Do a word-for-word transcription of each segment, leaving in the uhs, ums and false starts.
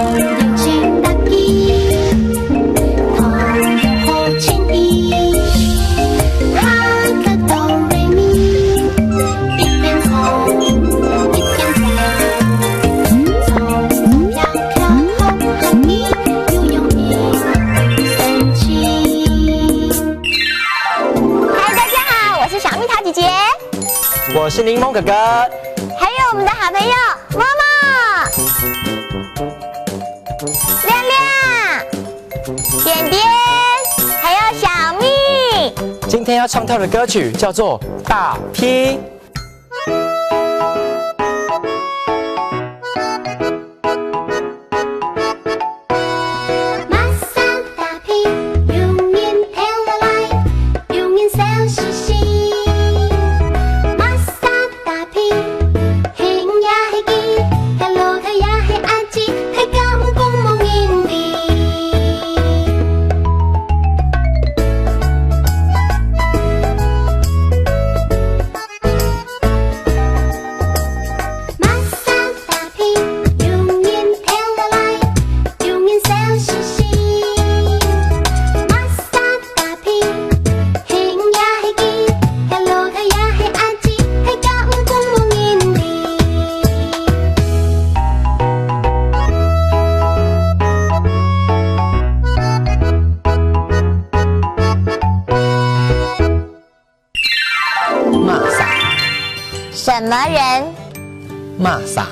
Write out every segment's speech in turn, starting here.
有情打起，同好情意，哈个哆来咪，一边唱一边跳，唱跳跳，好好听，有用意，有神奇。嗨，大家好，我是小蜜桃姐姐。我是檸檬哥哥。还有我们的好朋友默默、亮亮、点点，还有小蜜。今天要唱跳的歌曲叫做《大批》。 Masa tapi, yung ngin theo lalai, yung ngin sel sisi. Masa tapi, hing ya hiki, hello kaya he aji, he kamu kung mong indi. Masa tapi, yung ngin theo lalai, yung ngin sel sisi. Masa tapi, hing ya hiki, hello kaya he aji, he kamu kung mong indi. Masa. 什么人？Masa.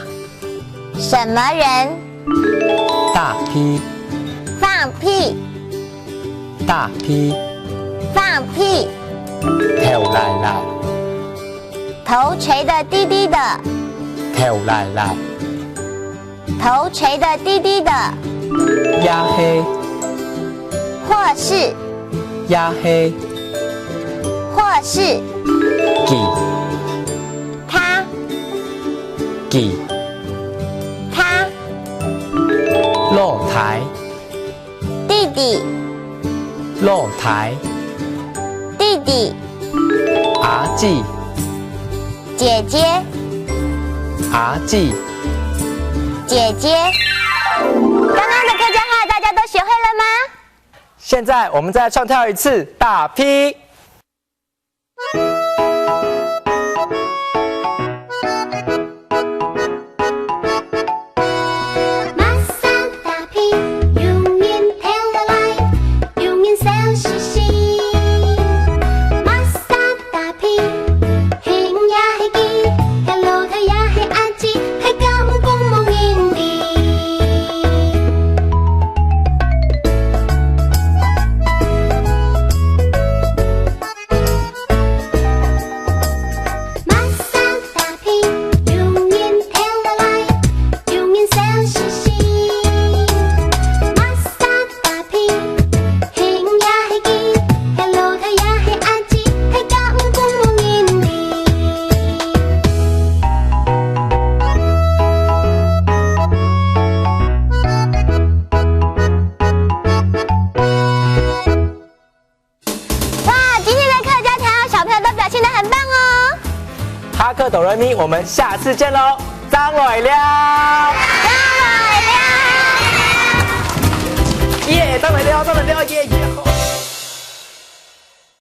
什么人？大批。放屁。大批。放屁。頭犁犁。头垂得低低的。頭犁犁。 头垂得低低的。也係。或是。也係。或是。佢。他。佢。他。老弟。 弟弟。老弟。弟弟。阿姊。姐姐。阿姊。姐姐。刚刚的客家话大家都学会了吗？现在我们再唱跳一次大批。 Masa tapi, yung ngin theo lalai, yung ngin sel sisi. Masa tapi, hing ya hiki, hello kaya he aji, he kamu kung mong indi. Masa tapi, yung ngin theo lalai, yung ngin sel sisi. Masa tapi, hing ya hiki, hello kaya he aji, he kamu kung mong indi. 哇，今天的客家调小朋友都表现得很棒哦。哈克哆来咪，我们下次见喽，再会了。再会了。耶，再会了，再会了，耶耶。